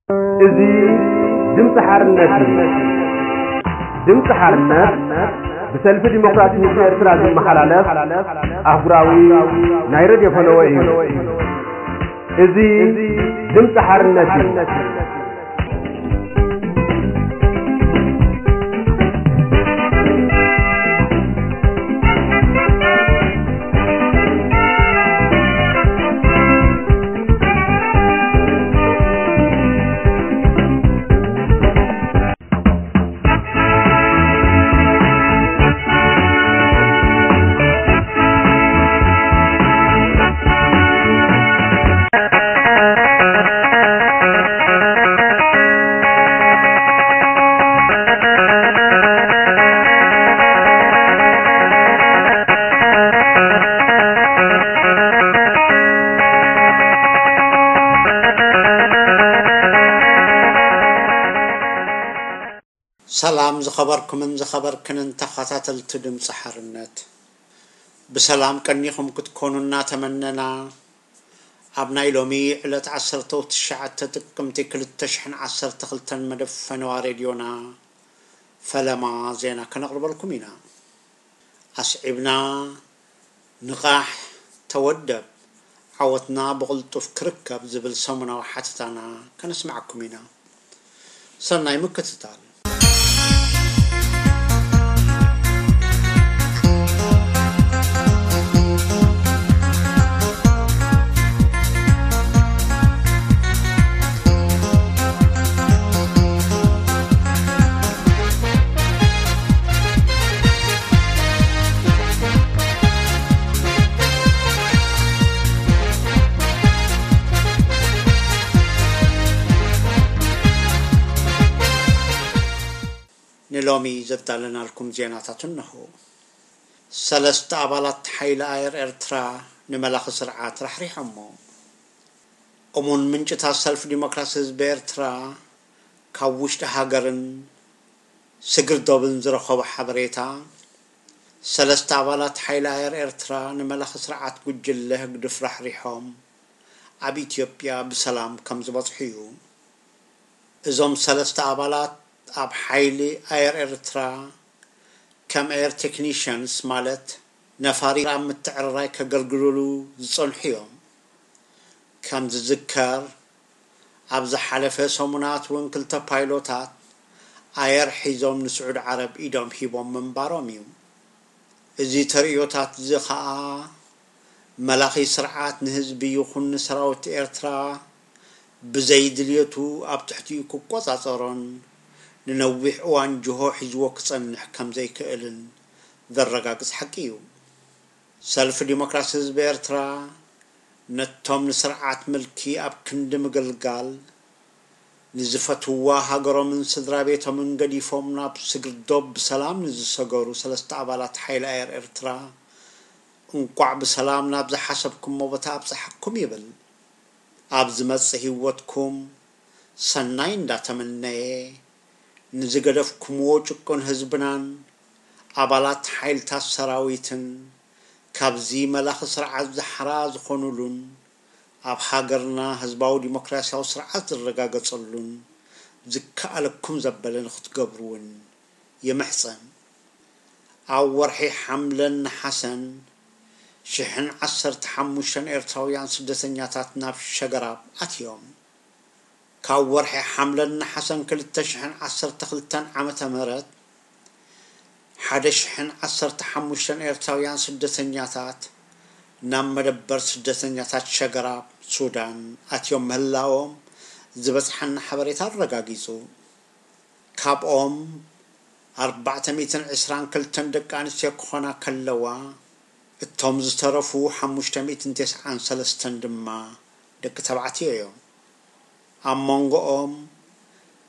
እዚ ድምፂ ሓርነት እዩ። ድምፂ ሓርነት ብሰልፊ ዲሞክራሲ ህዝቢ ኤርትራ ዝመሓላለፍ ኣህጉራዊ ናይ ሬድዮ ፈነወ እዩ። እዚ ድምፂ ሓርነት እዩ። ሰላም ዝኸበርኩምን ዝኸበርክንን ተኸታተልቲ ድምፂ ሓርነት፣ ብሰላም ቀኒኹም ክትኮኑ እናተመነና፣ ኣብ ናይ ሎሚ ዕለት ዓሰርተ ትሽዓተ ጥቅምቲ ክልተ ሽሕን ዓሰርተ ክልተን መደብ ፈነዋ ሬድዮና ፈለማ ዜና ከነቕርበልኩም ኢና። ኣስዒብና ንቓሕ፣ ተወደብ፣ ዓወትና ብቕልጡፍ ክርከብ ዝብል ሰሙናዊ ሓተታና ከነስምዓኩም ኢና። ሰናይ ምክትታል። ንሎሚ ዘዳለናልኩም ዜናታት እነሆ። ሰለስተ ኣባላት ሓይሊ ኣየር ኤርትራ ንመላኺ ስርዓት ራሕሪሖሞ። እሙን ምንጭታት ሰልፊ ዲሞክራሲ ህዝቢ ኤርትራ ካብ ውሽጢ ሃገርን ስግር ዶብን ዝረኸቦ ሓበሬታ፣ ሰለስተ ኣባላት ሓይሊ ኣየር ኤርትራ ንመላኺ ስርዓት ጉጅለ ህግድፍ ራሕሪሖም ኣብ ኢትዮጵያ ብሰላም ከም ዝበጽሑ እዩ። እዞም ሰለስተ ኣባላት ኣብ ሓይሊ ኣየር ኤርትራ ከም ኤር ቴክኒሽያንስ፣ ማለት ነፋሪት ኣብ ምትዕርራይ ከገልግሉሉ ዝጸንሑ እዮም። ከም ዝዝከር፣ ኣብ ዝሓለፈ ሰሙናት እውን ክልተ ፓይሎታት ኣየር ሒዞም ንስዑድ ዓረብ ኢዶም ሂቦም ምንባሮም እዩ። እዚ ተርእዮታት እዚ ኸኣ፣ መላኺ ስርዓት ንህዝቢ ይኹን ንሰራዊት ኤርትራ ብዘይ ድልየቱ ኣብ ትሕቲኡ ክቆጻጸሮን ንነዊሕ እዋን ጅሆ ሒዝዎ ክጸንሕ ከም ዘይክእልን ዘረጋግጽ ሓቂ እዩ። ሰልፊ ዲሞክራሲ ህዝቢ ኤርትራ፣ ነቶም ንስርዓት ምልኪ ኣብ ክንዲ ምግልጋል፣ ንዝፈትውዋ ሃገሮምን ስድራ ቤቶምን ገዲፎም ናብ ስግር ዶብ ብሰላም ንዝሰገሩ ሰለስተ ኣባላት ሓይሊ ኣየር ኤርትራ፣ እንቋዕ ብሰላም ናብ ዝሓሰብኩሞ ቦታ ኣብጽሓኩም ይብል። ኣብ ዝመጽእ ህይወትኩም ሰናይ እንዳተመነየ፣ ንዝገደፍኩምዎ ጭቁን ህዝብናን ኣባላት ሓይልታት ሰራዊትን ካብዚ መላኺ ስርዓት ዛሕራ ዝኾኑሉን ኣብ ሃገርና ህዝባዊ ዲሞክራሲያዊ ስርዓት ዝረጋገጸሉን ዝከኣለኩም ዘበለ ንኽትገብሩ እውን ይምሕጸን። ኣብ ወርሒ ሓምለን ነሓሰን ሽሕን ዓሰርተ ሓሙሽተን ኤርትራውያን ስደተኛታት ናብ ሸገራብ ኣትዮም። ካብ ወርሒ ሓምለን ነሓሰን ክልተ ሽሕን ዓሰርተ ክልተን ዓመተ ምህረት ሓደ ሽሕን ዓሰርተ ሓሙሽተን ኤርትራውያን ስደተኛታት ናብ መደበር ስደተኛታት ሸገራብ ሱዳን ኣትዮም ምህላዎም ዝበጽሓና ሓበሬታ ኣረጋጊጹ። ካብኦም ኣርባዕተ ሚእትን ዕስራን ክልተን ደቂ ኣንስትዮ ክኾና ከለዋ፣ እቶም ዝተረፉ ሓሙሽተ ሚእትን ተስዓን ሰለስተን ድማ ደቂ ተባዕትዮ እዮም። ኣብ መንጎኦም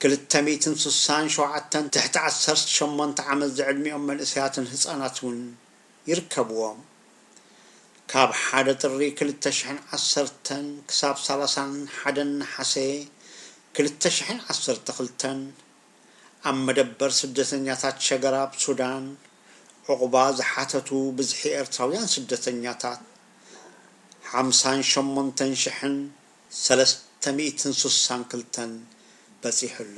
ክልተ ሚእትን ስሳን ሸውዓተን ትሕቲ ዓሰርተ ሸሞንተ ዓመት ዝዕድሚኦም መንእሰያትን ህጻናት እውን ይርከብዎም። ካብ ሓደ ጥሪ ክልተ ሽሕን ዓሰርተን ክሳብ ሰላሳን ሓደን ነሓሰ ክልተ ሽሕን ዓሰርተ ክልተን ኣብ መደበር ስደተኛታት ሸገራብ ሱዳን ዑቕባ ዝሓተቱ ብዝሒ ኤርትራውያን ስደተኛታት ሓምሳን ሸሞንተን ሽሕን ሰለስተ ሚእትን ስሳን ክልተን በጺሑ ኣሎ።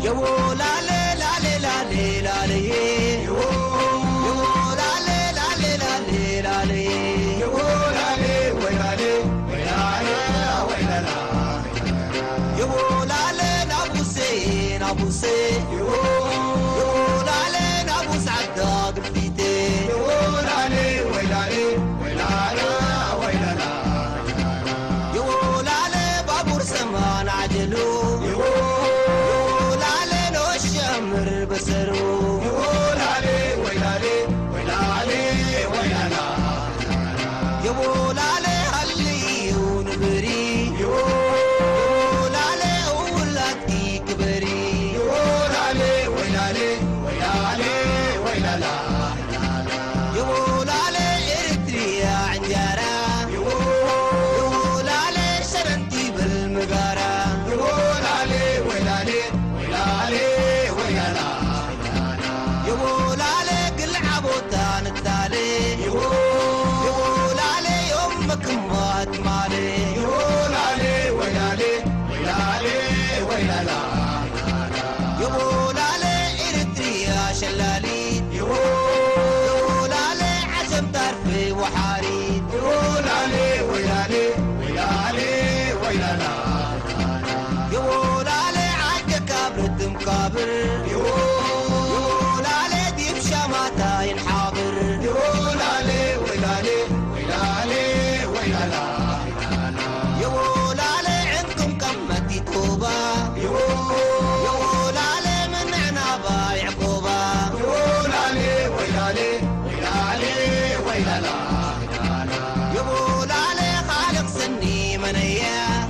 የዎ ላለ ላለ ላለ ላለየ፣ የዎ ላለ ላለ ላለ ላለየ፣ የዎ ላለ ወይ ላለ ወይ ላለ ወይ ላላ። የዎ ላለ ናቡሴ ናቡሴ፣ የዎ ላለ ናቡስ ዓዳ ግፊቴ፣ የዎ ላለ ወይ ላለ ወይ ላለ ወይ ላላ። የዎ ላለ ባቡር ሰማን ዓጀሉ፣ የዎ ላለ ኖሸምር በሰሩ፣ የዎ ላለ ወይ ላለ ወይ ላለ ወይ ላላ። የቦላሌ ሃልዩ ንብሪ፣ የቦላሌ ውላድኪ ክበሪ፣ የቦላሌ ወይላሌ ወይላሌ ወይላላ። የቦላሌ ኤርትሪያ እንጀራ፣ የቦላሌ ሸረንቲ በል ምጋራ፣ የቦላሌ ወይላሌ ወይላሌ ወይላላ። የቦላሌ ግልዓ ቦታ ንታሌ፣ የቦላሌ ዮም መክማት ማሌ፣ የቦላሌ ወይላሌ ወይላሌ ወይላላ። የቦላሌ ኤርትሪያ ሸላሊት፣ የቦላሌ ዓሸም ታርፌ ወሓሪት፣ የቦላሌ ወይላሌ ወይላሌ ወይላላ። የቦላሌ ዓጀ ካብርትም ካብር፣ የቦላሌ ዲብ ሻማታ ይንሓብር፣ የቦላሌ ወይላሌ ወይላሌ ወይላላ። የቦላሌ ዕንቅም ቀመቲ ቶባ፣ የቦላሌ ምንዕናባ ይዕቆባ፣ የቦላሌ ወይላሌ ወይላሌ ወይላላ። የቦላሌ ኻልቕ ስኒ መነያ፣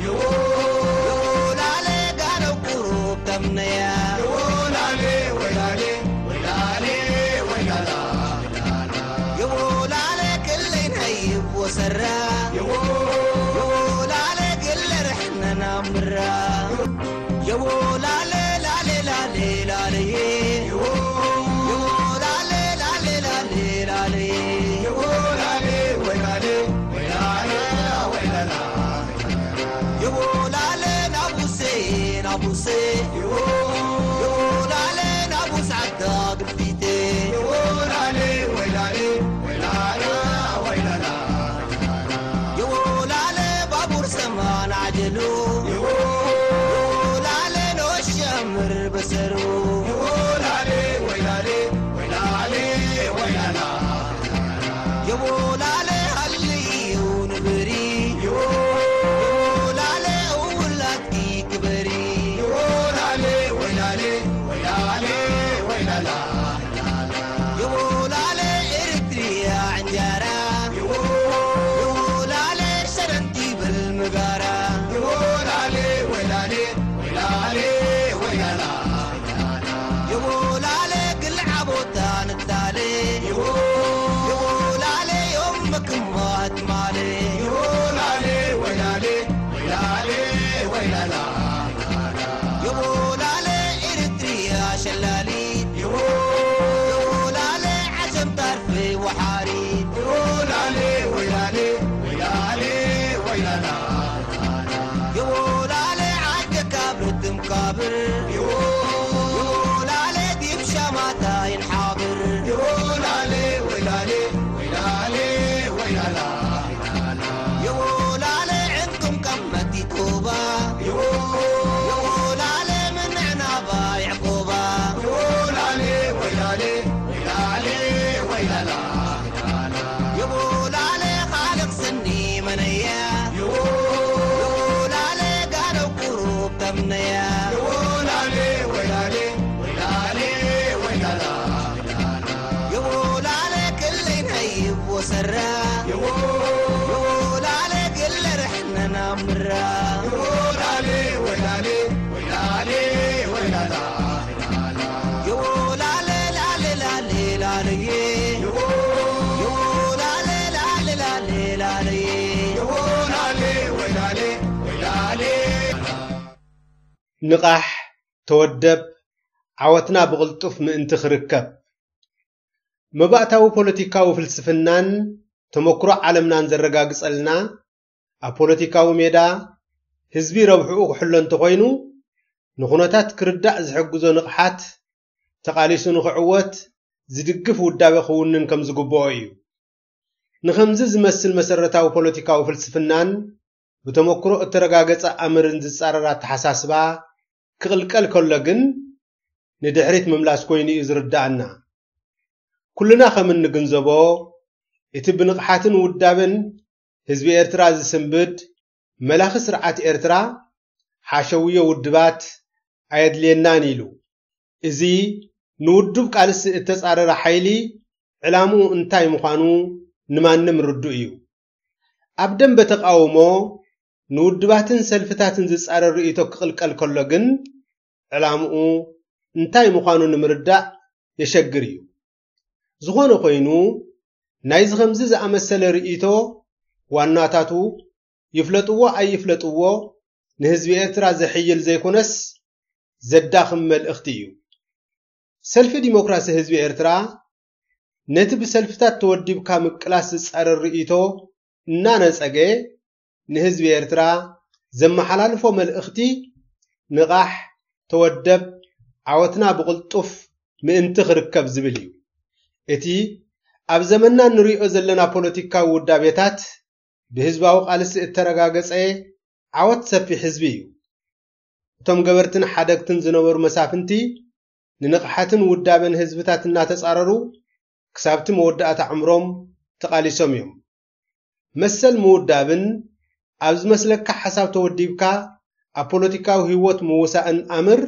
የቦላሌ ጋነው ቁሩብ ተምነያ፣ የቦላሌ ወይላሌ ወይላሌ ወይላላ። የቦላሌ ክለይ ነይብ ወሰራ፣ የቦላሌ ግለ ርሕነና ምራ። የቦላሌ ላሌ ላሌ ላለየ፣ የቦላሌ ላሌ ላሌ ላለየ፣ የቦላሌ ወይላሌ ወይላሌ ወይላላ። የቦላሌ ናቡሴ ናቡሴ፣ የቦላሌ ናቡስ ዓዳ ግፊቴ፣ የቦላሌ ወይላሌ ወይላላ ወይላላ። የቦላሌ ባቡር ሰማን ዓጀሉ፣ የቦላሌ ኖሸምር በሰሩ፣ የቦላሌ ወይላሌ ወይላሌ ወይላላ። የቦላሌ ሃልዩ ንብሪ፣ የቦላሌ ውላድኪ ክበሪ፣ የቦላሌ ወይላሌ ወይላሌ ወይላላ። የቦላሌ ኤርትሪያ እንጀራ፣ የቦላሌ ሸረንቲ በል ምጋራ፣ የቦላሌ ወይላሌ ወይላሌ ወይላላ። የቦላሌ ግልዓ ቦታ ንታሌ፣ የቦላሌ ዮም መክማት ማሌ፣ የቦላሌ ወይላሌ ወይላሌ ወይላላ። የቦላሌ ኤርትሪያ ሸላሊት፣ የቦላሌ ዓሸም ታርፌ ወሓሪት፣ የቦላሌ ወይላሌ ወይላሌ ወይላላ። የቦላሌ ዓጀ ካብርትም ካብር፣ የቦላሌ ዲብ ሻማታ ይንሓብር፣ የቦላሌ ወይላሌ ወይላሌ ወይላላ። የቦላሌ ዕንቅም ቀመቲ ቶባ፣ የቦላሌ ምንዕናባ ይዕቆባ፣ የቦላሌ ወይላሌ ወይላሌ ወይላላ። የቦላሌ ኻልቕ ስኒ መነያ፣ የቦላሌ ጋነው ቁሩብ ተምነያ፣ የቦላሌ ወይላሌ ወይላሌ ወይላላ። የቦላሌ ክለይ ነይብ ወሰራ፣ የቦላሌ ግለ ርሕነና ምራ፣ የቦላሌ ወይላሌ ወይላሌ ወይላላ። የቦላሌ ላሌ ላሌ ላለየ፣ የቦላሌ ላሌ ላሌ ላለየ፣ የቦላሌ ወይላሌ ወይላሌ። ንቓሕ፣ ተወደብ፣ ዓወትና ብቕልጡፍ ምእንቲ ክርከብ። መባእታዊ ፖለቲካዊ ፍልስፍናን ተመክሮ ዓለምናን ዘረጋግጸልና፣ ኣብ ፖለቲካዊ ሜዳ ህዝቢ ረብሕኡ ክሕሎ እንተኾይኑ፣ ንኹነታት ክርዳእ ዝሕግዞ ንቕሓት ተቓሊሱ ንኽዕወት ዝድግፍ ውዳበ ክውንን ከም ዝግብኦ እዩ። ንኸምዚ ዝመስል መሰረታዊ ፖለቲካዊ ፍልስፍናን ብተመክሮ እተረጋገጸ ኣምርን ዝጻረር ኣተሓሳስባ ክቕልቀል ከሎ ግን ንድሕሪት ምምላስ ኮይኑ እዩ ዝርድኣና። ኩልና ከም እንግንዘቦ፣ እቲ ብንቕሓትን ውዳበን ህዝቢ ኤርትራ ዝስንብድ መላኺ ስርዓት ኤርትራ ሓሸውዮ ውድባት ኣየድልየናን ኢሉ። እዚ ንውዱብ ቃልሲ እተጻረረ ሓይሊ ዕላምኡ እንታይ ምዃኑ ንማንም ርዱእ እዩ። ኣብ ደንበ ተቓውሞ ንውድባትን ሰልፍታትን ዝጻረር ርእይቶ ክቕልቀል ከሎ ግን ዕላምኡ እንታይ ምዃኑ ንምርዳእ የሸግር እዩ። ዝኾነ ኮይኑ ናይዚ ኸምዚ ዝኣመሰለ ርእይቶ ዋናታቱ ይፍለጥዎ ኣይፍለጥዎ ንህዝቢ ኤርትራ ዘሕይል ዘይኮነስ ዘዳኽም መልእኽቲ እዩ። ሰልፊ ዲሞክራሲ ህዝቢ ኤርትራ ነቲ ብሰልፍታት ተወዲብካ ምቅላስ ዝጻረር ርእይቶ እናነጸገ ንህዝቢ ኤርትራ ዘመሓላልፎ መልእኽቲ ንቓሕ፣ ተወደብ፣ ዓወትና ብቕልጡፍ ምእንቲ ክርከብ ዝብል እዩ። እቲ ኣብ ዘመንና እንሪኦ ዘለና ፖለቲካዊ ውዳቤታት ብህዝባዊ ቃልሲ እተረጋገጸ ዓወት ሰፊሕ ህዝቢ እዩ። እቶም ገበርትን ሓደግትን ዝነበሩ መሳፍንቲ ንንቕሓትን ውዳበን ህዝብታት እናተጻረሩ ክሳብቲ መወዳእታ ዕምሮም ተቓሊሶም እዮም። መሰል ምውዳብን ኣብ ዝመስለካ ሓሳብ ተወዲብካ ኣብ ፖለቲካዊ ህይወት ምውሳእን ኣምር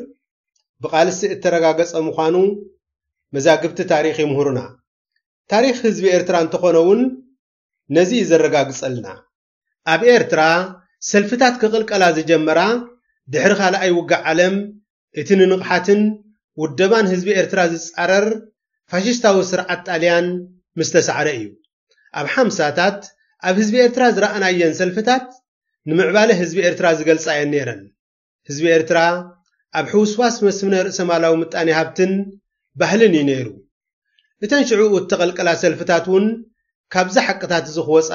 ብቓልሲ እተረጋገጸ ምዃኑ መዛግብቲ ታሪኽ ይምህሩና። ታሪኽ ህዝቢ ኤርትራ እንተኾነ እውን ነዚ እዩ ዘረጋግጸልና። ኣብ ኤርትራ ሰልፍታት ክቕልቀላ ዝጀመራ ድሕሪ ካልኣይ ውግእ ዓለም እቲ ንንቕሓትን ውደባን ህዝቢ ኤርትራ ዝጻረር ፋሽስታዊ ስርዓት ጣልያን ምስ ተሳዕረ እዩ። ኣብ ሓምሳታት ኣብ ህዝቢ ኤርትራ ዝረኣናየን ሰልፍታት ንምዕባለ ህዝቢ ኤርትራ ዝገልጻ እየን ነይረን። ህዝቢ ኤርትራ ኣብ ሕውስዋስ መስፍነ ርእሰማላዊ ምጣኔ ሃብትን ባህልን እዩ ነይሩ። እተን ሽዕኡ እተቐልቀላ ሰልፍታት እውን ካብዚ ሓቅታት እዚ ክወጻ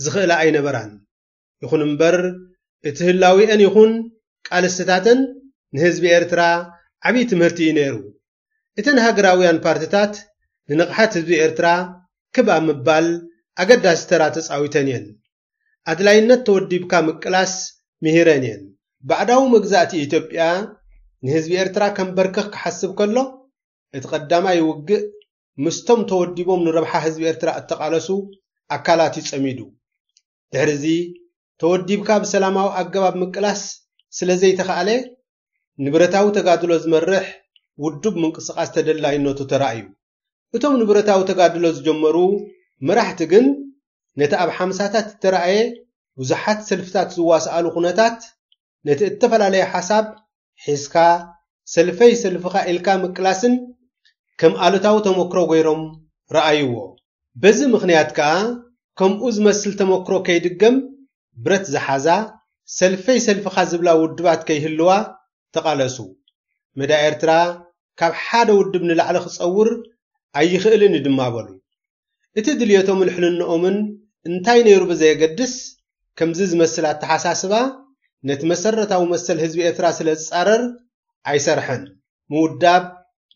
ዝኽእላ ኣይነበራን። ይኹን እምበር እቲ ህላዊአን ይኹን ቃልስታተን ንህዝቢ ኤርትራ ዓብዪ ትምህርቲ እዩ ነይሩ። እተን ሃገራውያን ፓርትታት ንንቕሓት ህዝቢ ኤርትራ ክብ ኣብ ምባል ኣገዳሲ ተራ ተጻዊተን እየን። ኣድላይነት ተወዲብካ ምቅላስ ምሂረን እየን። ባዕዳዊ መግዛእቲ ኢትዮጵያ ንህዝቢ ኤርትራ ከንበርክኽ ክሓስብ ከሎ እቲ ቀዳማይ ውግእ ምስቶም ተወዲቦም ንረብሓ ህዝቢ ኤርትራ እተቓለሱ ኣካላት እዩ ጸሚዱ። ድሕሪ እዚ ተወዲብካ ብሰላማዊ ኣገባብ ምቅላስ ስለ ዘይተኻእለ ንብረታዊ ተጋድሎ ዝመርሕ ውዱብ ምንቅስቓስ ተደላይነቱ ተራእዩ። እቶም ንብረታዊ ተጋድሎ ዝጀመሩ መራሕቲ ግን ነቲ ኣብ ሓምሳታት እተራእየ ብዙሓት ሰልፍታት ዝዋስኣሉ ኩነታት ነቲ እተፈላለየ ሓሳብ ሒዝካ ሰልፈይ ሰልፍኻ ኢልካ ምቅላስን ከም ኣሉታዊ ተመክሮ ገይሮም ረኣይዎ። በዚ ምኽንያት ከኣ ከምኡ ዝመስል ተመክሮ ከይድገም ብረት ዝሓዛ ሰልፈይ ሰልፍኻ ዝብላ ውድባት ከይህልዋ ተቓለሱ። መዳ ኤርትራ ካብ ሓደ ውድብ ንላዕሊ ክጸውር ኣይኽእልን እዩ ድማ በሉ። እቲ ድልየቶምን ሕልንኦምን እንታይ ነይሩ ብዘየገድስ፣ ከምዚ ዝመስል ኣተሓሳስባ ነቲ መሰረታዊ መሰል ህዝቢ ኤርትራ ስለ ዝጻረር ኣይሰርሐን። ምውዳብ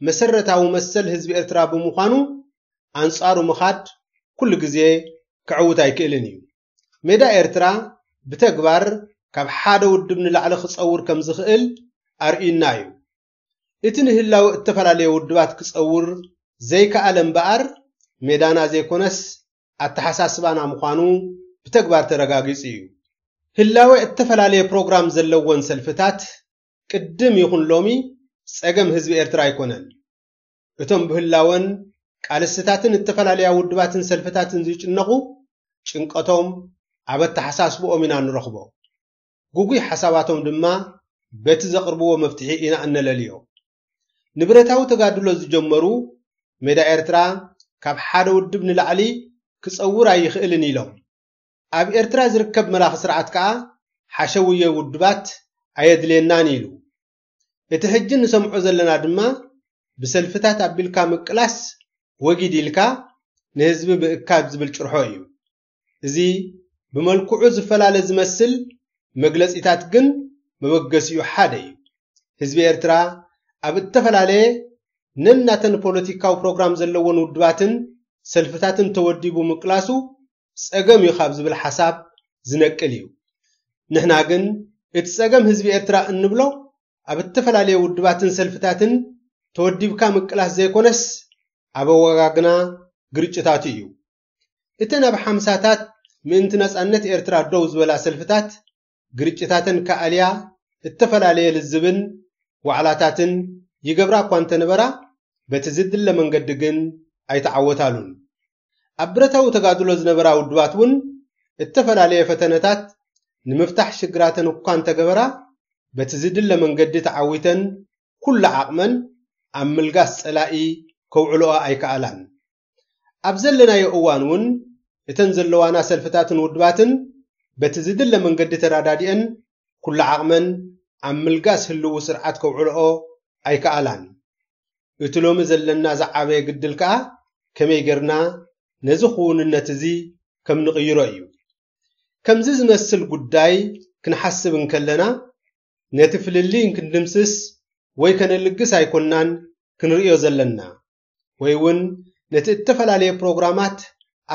መሰረታዊ መሰል ህዝቢ ኤርትራ ብምዃኑ ኣንጻሩ ምኻድ ኩሉ ግዜ ክዕውት ኣይክእልን እዩ። ሜዳ ኤርትራ ብተግባር ካብ ሓደ ውድብ ንላዕሊ ክጸውር ከም ዝኽእል ኣርእዩና እዩ። እቲ ንህላወ እተፈላለየ ውድባት ክጸውር ዘይከኣለ እምበኣር ሜዳና ዘይኮነስ ኣተሓሳስባና ምዃኑ ብተግባር ተረጋጊጹ እዩ። ህላወ እተፈላለየ ፕሮግራም ዘለወን ሰልፍታት ቅድም ይኹን ሎሚ ጸገም ህዝቢ ኤርትራ ኣይኮነን። እቶም ብህላወን ቃልስታትን እተፈላለያ ውድባትን ሰልፍታትን ዝጭነቑ ጭንቀቶም ኣብ ኣተሓሳስብኦም ኢና ንረኽቦ። ግጉይ ሓሳባቶም ድማ በቲ ዘቕርብዎ መፍትሒ ኢና እነለልዮ። ንብረታዊ ተጋድሎ ዝጀመሩ ሜዳ ኤርትራ ካብ ሓደ ውድብ ንላዕሊ ክጸውር ኣይኽእልን ኢሎም። ኣብ ኤርትራ ዝርከብ መራኺ ስርዓት ከኣ ሓሸውየ ውድባት ኣየድልየናን ኢሉ። እቲ ሕጂ ንሰምዖ ዘለና ድማ ብሰልፍታት ኣቢልካ ምቅላስ ወጊድ ኢልካ ንህዝቢ ምእካብ ዝብል ጭርሖ እዩ። እዚ ብመልክዑ ዝፈላለ ዝመስል መግለጺታት ግን መበገሲኡ ሓደ እዩ። ህዝቢ ኤርትራ ኣብ እተፈላለየ ነናተን ፖለቲካዊ ፕሮግራም ዘለዎን ውድባትን ሰልፍታትን ተወዲቡ ምቅላሱ ጸገም እዩ ካብ ዝብል ሓሳብ ዝነቅል እዩ። ንሕና ግን እቲ ጸገም ህዝቢ ኤርትራ እንብሎ ኣብ እተፈላለየ ውድባትን ሰልፍታትን ተወዲብካ ምቅላስ ዘይኮነስ ኣብ ኣወጋግና ግርጭታቱ እዩ። እተን ኣብ ሓምሳታት ምእንቲ ነጻነት ኤርትራ ደው ዝበላ ሰልፍታት ግርጭታተን ከኣልያ እተፈላለየ ልዝብን ዋዕላታትን ይገብራ እኳ እንተነበራ በቲ ዝድለ መንገዲ ግን ኣይተዓወታሉን። ኣብ ብረታዊ ተጋድሎ ዝነበራ ውድባት እውን እተፈላለየ ፈተነታት ንምፍታሕ ሽግራተን እኳ እንተገበራ በቲ ዝድለ መንገዲ ተዓዊተን ኩሉ ዓቕመን ኣብ ምልጋስ ጸላኢ ከውዕልኦ ኣይከኣላን። ኣብ ዘለናዮ እዋን እውን እተን ዘለዋና ሰልፍታትን ውድባትን በቲ ዝድለ መንገዲ ተራዳዲአን ኩሉ ዓቕመን ኣብ ምልጋስ ህልው ስርዓት ከውዕልኦ ኣይከኣላን። እቲ ሎሚ ዘለና ዝዓበየ ግድል ከኣ ከመይ ጌርና ነዚ ክውንነት እዚ ከም ንቕይሮ እዩ። ከምዚ ዝመስል ጉዳይ ክንሓስብ እንከለና ነቲ ፍልልይ ክንድምስስ ወይ ከነልግስ ኣይኮናን ክንርእዮ ዘለና፣ ወይ እውን ነቲ እተፈላለየ ፕሮግራማት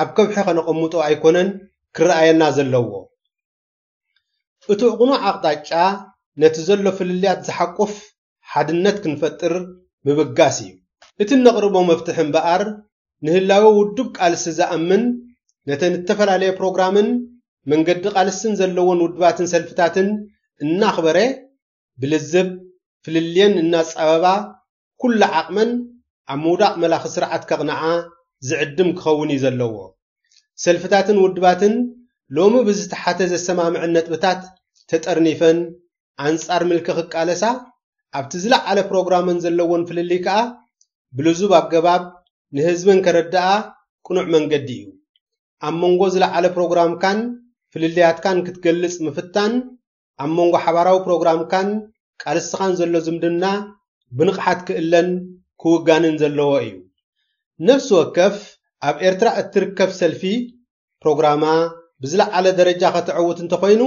ኣብ ከብሒ ከነቐምጦ ኣይኮነን ክረኣየና ዘለዎ። እቲ ቕኑዕ ኣቕጣጫ ነቲ ዘሎ ፍልልያት ዝሓቁፍ ሓድነት ክንፈጥር ምብጋስ እዩ። እቲ እነቕርቦ መፍትሒ እምበኣር ንህላወ ውዱብ ቃልሲ ዝኣምን ነተን እተፈላለየ ፕሮግራምን መንገዲ ቃልስን ዘለዎን ውድባትን ሰልፍታትን እናኽበረ ብልዝብ ፍልልየን እናጻበባ ኩሉ ዓቕመን ኣብ ምውዳቕ መላኺ ስርዓት ከቕንዓ ዝዕድም ክኸውን እዩ ዘለዎ። ሰልፍታትን ውድባትን ሎሚ ብዝተሓተ ዘሰማምዐን ነጥብታት ተጠርኒፈን ኣንጻር ምልኪ ክቃለሳ ኣብቲ ዝለዓለ ፕሮግራመን ዘለዎን ፍልልይ ከኣ ብልዙብ ኣገባብ ንህዝበን ከረድኣ ቅኑዕ መንገዲ እዩ። ኣብ መንጎ ዝለዓለ ፕሮግራምካን ፍልልያትካን ክትገልጽ ምፍታን ኣብ መንጎ ሓባራዊ ፕሮግራምካን ቃልስኻን ዘሎ ዝምድና ብንቕሓት ክእለን ክውጋንን ዘለዎ እዩ። ነፍሲ ወከፍ ኣብ ኤርትራ እትርከብ ሰልፊ ፕሮግራማ ብዝለዓለ ደረጃ ከተዕውት እንተኾይኑ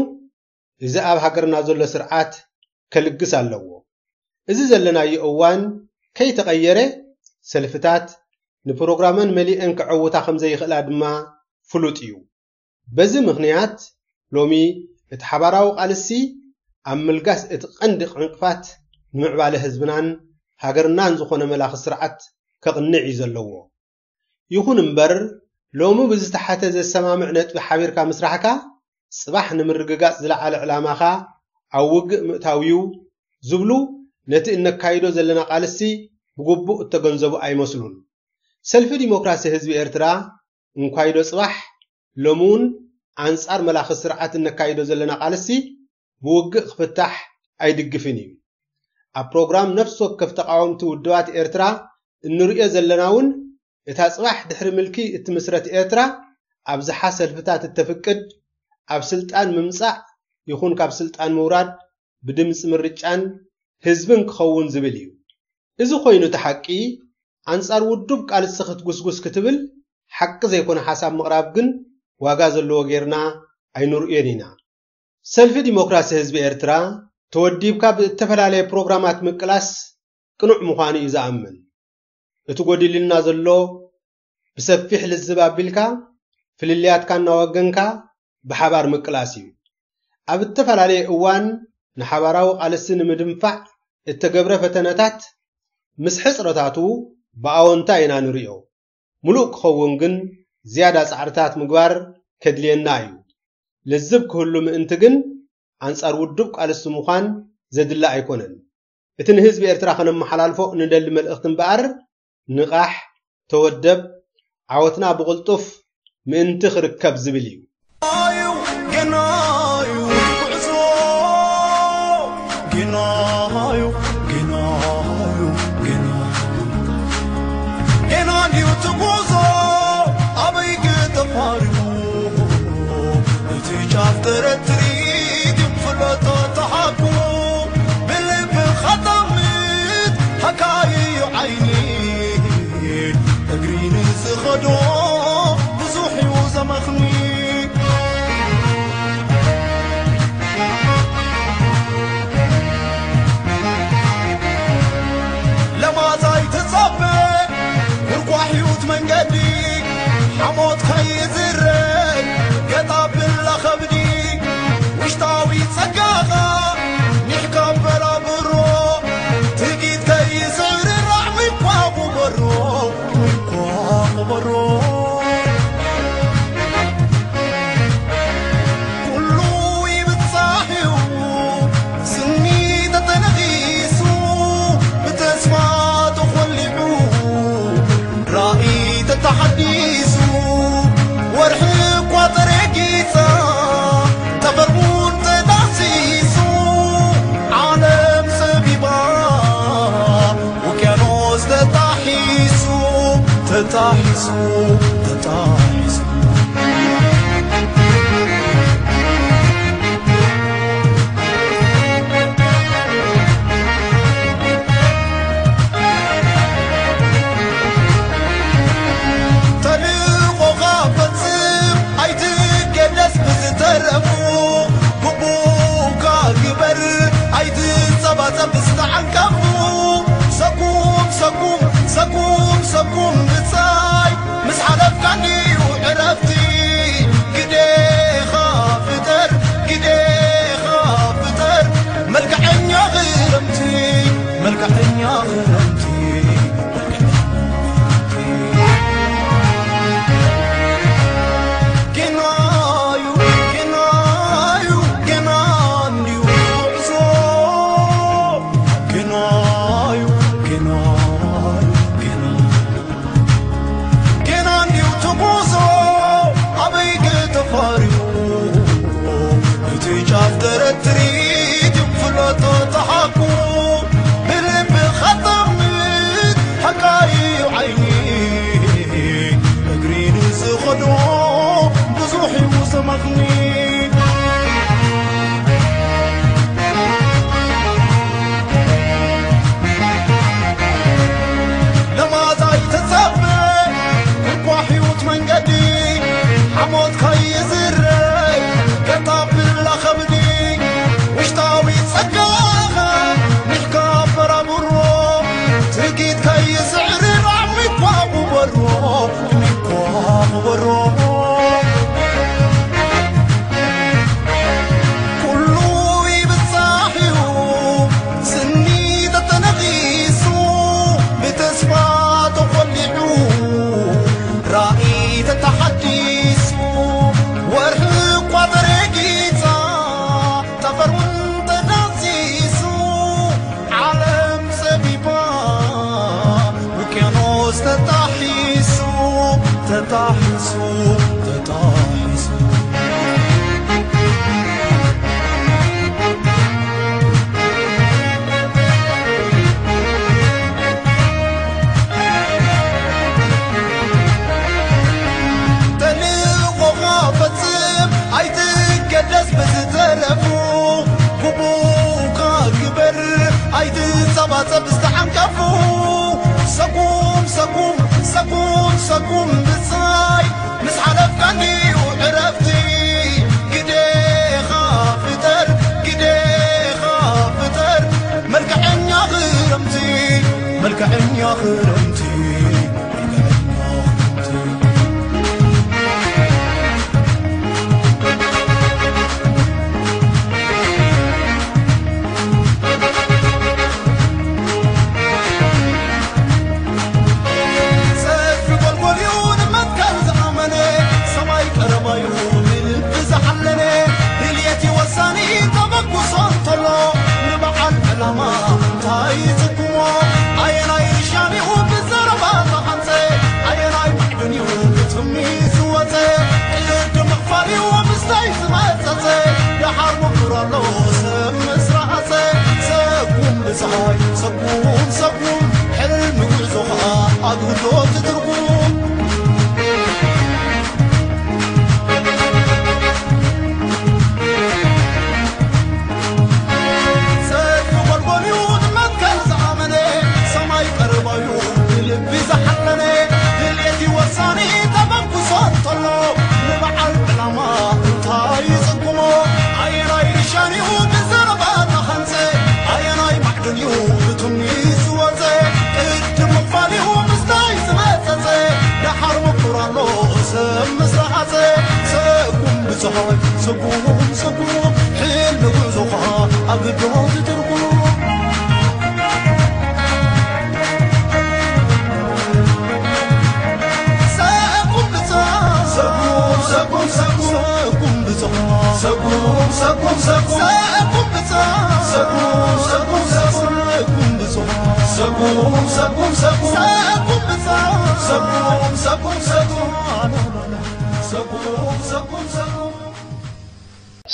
እዚ ኣብ ሃገርና ዘሎ ስርዓት ከልግስ ኣለዎ። እዚ ዘለናዮ እዋን ከይተቐየረ ሰልፍታት ንፕሮግራመን መሊአን ክዕውታ ከም ዘይኽእላ ድማ ፍሉጥ እዩ። በዚ ምኽንያት ሎሚ እቲ ሓባራዊ ቃልሲ ኣብ ምልጋስ እቲ ቀንዲ ዕንቅፋት ንምዕባለ ህዝብናን ሃገርናን ዝኾነ መላኺ ስርዓት ከቕንዕ እዩ ዘለዎ። ይኹን እምበር ሎሚ ብዝተሓተ ዘሰማምዕ ነጥቢ ሓቢርካ ምስራሕካ ጽባሕ ንምርግጋጽ ዝለዓለ ዕላማኻ ኣብ ውግእ ምእታው እዩ ዝብሉ ነቲ እነካይዶ ዘለና ቃልሲ ብግቡእ እተገንዘቡ ኣይመስሉን። ሰልፊ ዲሞክራሲ ህዝቢ ኤርትራ እንኳይዶ ጽባሕ ሎሚ እውን ኣንጻር መላኺ ስርዓት እነካይዶ ዘለና ቃልሲ ብውግእ ክፍታሕ ኣይድግፍን እዩ። ኣብ ፕሮግራም ነፍሲ ወከፍ ተቓወምቲ ውድባት ኤርትራ እንርእዮ ዘለና እውን እታ ጽባሕ ድሕሪ ምልኪ እትምስረት ኤርትራ ኣብዝሓ ሰልፍታት እተፍቅድ ኣብ ስልጣን ምምጻእ ይኹን ካብ ስልጣን ምውራድ ብድምጺ ምርጫን ህዝብን ክኸውን ዝብል እዩ። እዚ ኮይኑ እቲ ሓቂ ኣንጻር ውዱብ ቃልሲ ክትጉስጉስ ክትብል ሓቂ ዘይኮነ ሓሳብ ምቕራብ ግን ዋጋ ዘለዎ ጌርና ኣይንርእዮን ኢና። ሰልፊ ዲሞክራሲ ህዝቢ ኤርትራ ተወዲብካ ብእተፈላለየ ፕሮግራማት ምቅላስ ቅኑዕ ምዃኑ እዩ ዝኣምን። እቲ ጎዲልልና ዘሎ ብሰፊሕ ልዝብ ኣቢልካ ፍልልያትካ እናወገንካ ብሓባር ምቅላስ እዩ። ኣብ እተፈላለየ እዋን ንሓባራዊ ቃልሲ ንምድንፋዕ እተገብረ ፈተነታት ምስ ሕጽረታቱ ብኣወንታ ኢና ንርእዮ። ምሉእ ክኸውን ግን ዝያዳ ጻዕርታት ምግባር ከድልየና እዩ። ልዝብ ክህሉ ምእንቲ ግን ኣንጻር ውዱብ ቃልሲ ምዃን ዘድሊ ኣይኮነን። እቲ ንህዝቢ ኤርትራ ከነመሓላልፎ ንደሊ መልእኽቲ እምበኣር ንቓሕ፣ ተወደብ፣ ዓወትና ብቕልጡፍ ምእንቲ ክርከብ ዝብል እዩ። ለማዛይ ትጸበ ጉርጓሕ ህይወት መንገዲ ሓሞት ከይዝረግ ገጣ ብላ ከብዲ ውሽጣዊ ጸጋኻ ኒሕካ በራብሮ ትጊት ከይስዕሪ ራዕሚ ኳ ጉበሮ ኳ ጉበሮ ኩሉ ይብጻሕ እዩ ስኒ ተተነኺሱ ብተስፋ ተኾሊዑ ራእይ ተተሓዲሱ ወርሒ እኳ ተረጊጻ ተቐርቡን ተዳሲሱ ዓለም ጸቢባ ውቅያኖስ ተጣሒሱ ተጣሒሱ ተጣሒሱ ተልእኾኻ ፈጽም ኣይትገደስ ብዝተረፉ ግቡእካ ግበር ኣይትጸባጸብ ዝተዓንቀፉ ሰኩም ሰኩም ሰኩም ሰኩም ብጻይ ምስ ሓለፍካ እንድዩ ዕረፍቲ ግዴኻ ፍጠር ግዴኻ ፍጠር መልክዐኛ ክረምቲ መልክዐኛ ክረምቲ ጌናዩ ጌናዩ ጌና እንድዩ ጉዕዞ ጌናዩ ጌናዩ ጌና ጌና እንድዩ ትጉዞ ኣበይ ተፋርዩ እቲ ጫፍ ደረት ትርኢት እዩ ፍለጦ ተሓቁ ብልብኻ ጠምት ሓቃዩ ዓይኒ እግሪ ንዝኸዶ ብዙሕ እዩ ሰማኽኒ ለማዛይ ተጸበ እኳ ሕይወት መንገዲ ሓሞት ከይዝረግ ገጣ ብላ ከብዲ ውሽጣዊ ጸጋኻ ሚሕካ በራብሮ ትርጊት ከይስዕሪ ራዕሚ እኳ ጉበሮ እኳ ጉበሮ ኩሉ ይብጻሕ እዩ ስኒ ተተነኺሱ ብተስፋ ተኾሊዑ ራእይ ተተሓዲሱ ወርሒ እኳ ተረጊጻ ጠፈር እውን ተዳሲሱ ዓለም ጸቢባ ውቅያኖስ ተጣሒሱ ተጣሒሱ ተጣሒሱ ተልእኾኻ ፈጽም ኣይትገደስ ብዝተረፉ ግቡእካ ግበር ኣይትጸባጸብ ዝተዓንቀፉ ሰጉም ሰጉም ሰጉም ሰጉም ብጻይ ምስ ሓለፍካ እንድዩ ዕረፍቲ ግዴኻ ፍጠር ግዴኻ ፍጠር መልክዐኛ ክረምቲ መልክዐኛ ክረምቲ ጸድፊ ጎልጎልዩ ንመትከል ዝኣመነ ሰማይ ቀረባዩ ንልቢ ዝሓለነ ድልየቲ ወሳኒ ተበግሶ እንተሎ ንበዓል ዕላማ እንታይ ይጽግሞ ኣየናይ ርሻንኡ ብዘረባ ተቐንጸ ኣየናይ ማዕድንኡ ብትሚ ዝወጸ ዕልድ ምኽፋልዩ ምስታይ ዝመጸጸ ደሓር ምኩር ኣሎ ሰብ ምስ ረኣጸ ሰጉም ብፀሓይ ሰጉም ሰጉም ሕልሚ ጉዕዞ ኸዓ ኣግብቶ ትትርጉም ሰልፊ ጎልጎልዩ ንመትከል ዝኣመነ ሰማይ ቀረባዩ ብልቢ ዝሓለነ ድልየቲ ወሳኒ ተበግሶ እንተሎ ንበዓ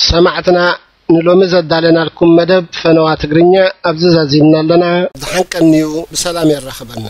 ሰማዕትና፣ ንሎሚ ዘዳለናልኩም መደብ ፈነዋ ትግርኛ ኣብዚ ዛዚምና ኣለና። ድሓን ቀንዩ፣ ብሰላም የራኽበና።